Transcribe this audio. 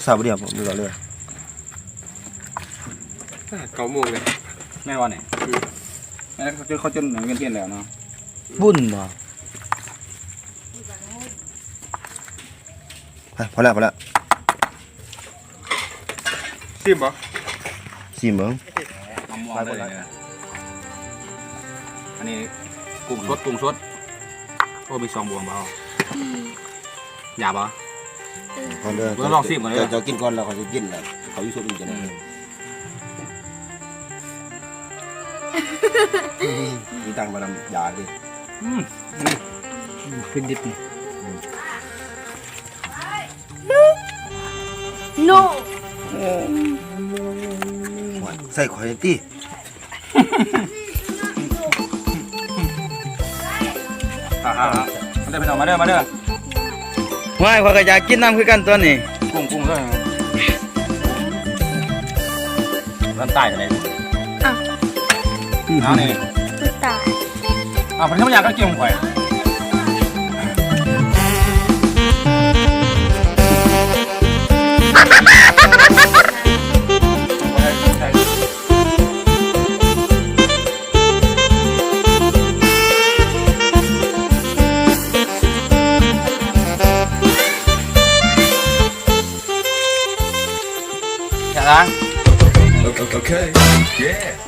ຖ້າບໍ່ໄດ້ ເອົາເລີຍ ເກົ້າໂມງເລີຍ ແມ່ນບໍ່ນີ້? ອືມ ແມ່ນ ເຂົາຈົນ ເຂົາຈົນວຽນ ວຽນແລ້ວເນາະ ບຸນບໍ່? ໄປ ພໍແລ້ວ ພໍແລ້ວ ຊີມບໍ່? ຊີມເບິ່ງ ມະມ່ວງເລີຍເນາະ ອັນນີ້ກຸ້ງສົດ ກຸ້ງສົດ ໂອ້ ມີສອງບ່ວງບໍ່? ອືມ ຢາກບໍ່? ເອີ ເອົາເດີ ເບິ່ງລອງຊີມກ່ອນເດີ ເຈົ້າ ເຈົ້າກິນກ່ອນແລ້ວຂ້ອຍຊິກິນແລ້ວ ເຂົາຢູ່ສຸດນີ້ຈະໄດ້ ອືມ ມີຕັງມານຳຢາເດ້ ອືມ ອືມ ຄືດິບນີ້ ໂນ ໂອ້ຍ ໃສ່ຂ້ອຍຕິ ອ່າໆ ມາເດີພີ່ນ້ອງ ມາເດີ ມາເດີ ວ້າຍ ຂ້ອຍກໍຢາກກິນນຳຄືກັນຕົວນີ້ ກຸ້ງ ກຸ້ງເດີ ມັນຕາຍໄປໄດ້ ອ້າວ ເອົານີ້ ຕາຍ ອ້າວ ເພິ່ນຍັງບໍ່ຢາກກິນຂອງຂ້ອຍ Okay, yeah.